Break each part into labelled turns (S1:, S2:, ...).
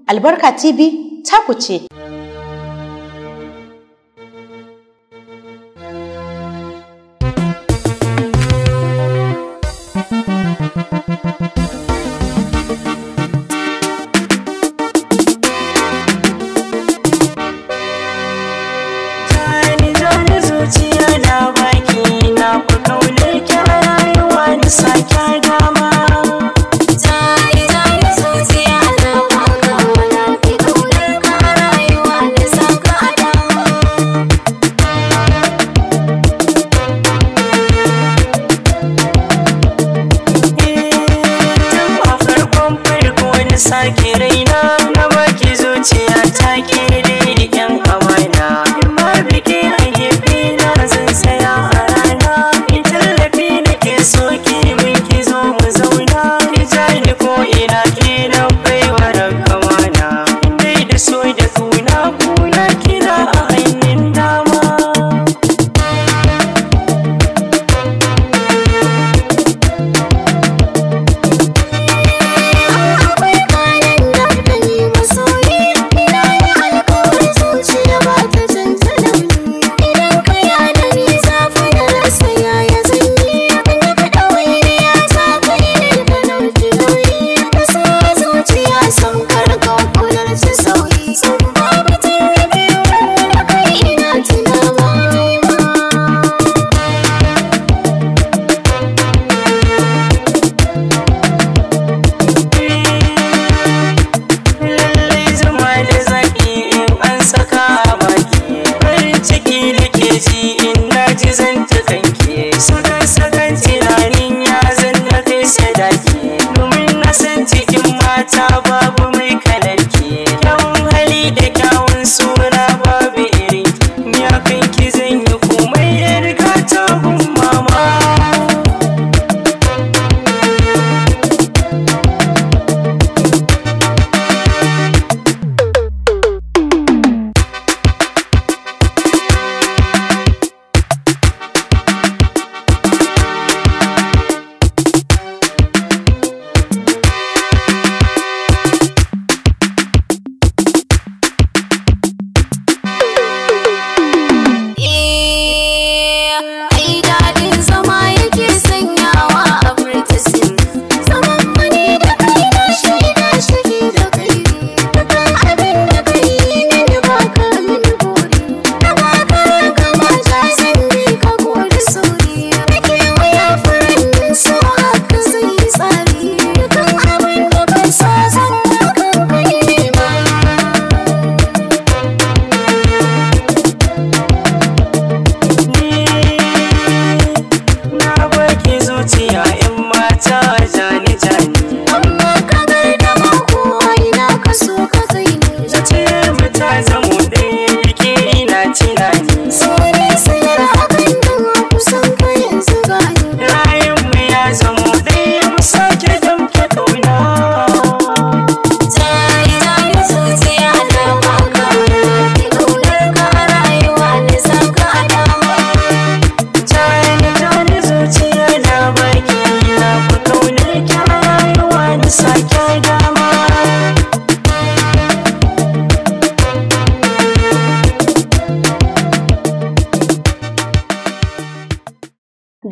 S1: Albarka TV taku ce.
S2: Sake raina na baki zuciya ta ke riƙen amana. In ma biki a gefe na zan tsaya a rana. In tallafi da ke so ki min ki zo mu zauna. Ki ja ni ko ina ki na baiwa rakamana. In dai da so da kuna kuna kina a hannun dama. Domin na san cikin mata babu mai kalarki, kyawun hali da kyawun suna babu irinki. Ni akan ki zan yi komai ya riga ta gun mama.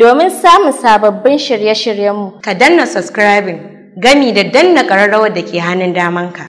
S1: Domin samun sababbin shirye-shiryenmu,
S3: ka danna subscribing gami da danna ƙararrawar da ke hannun damanka.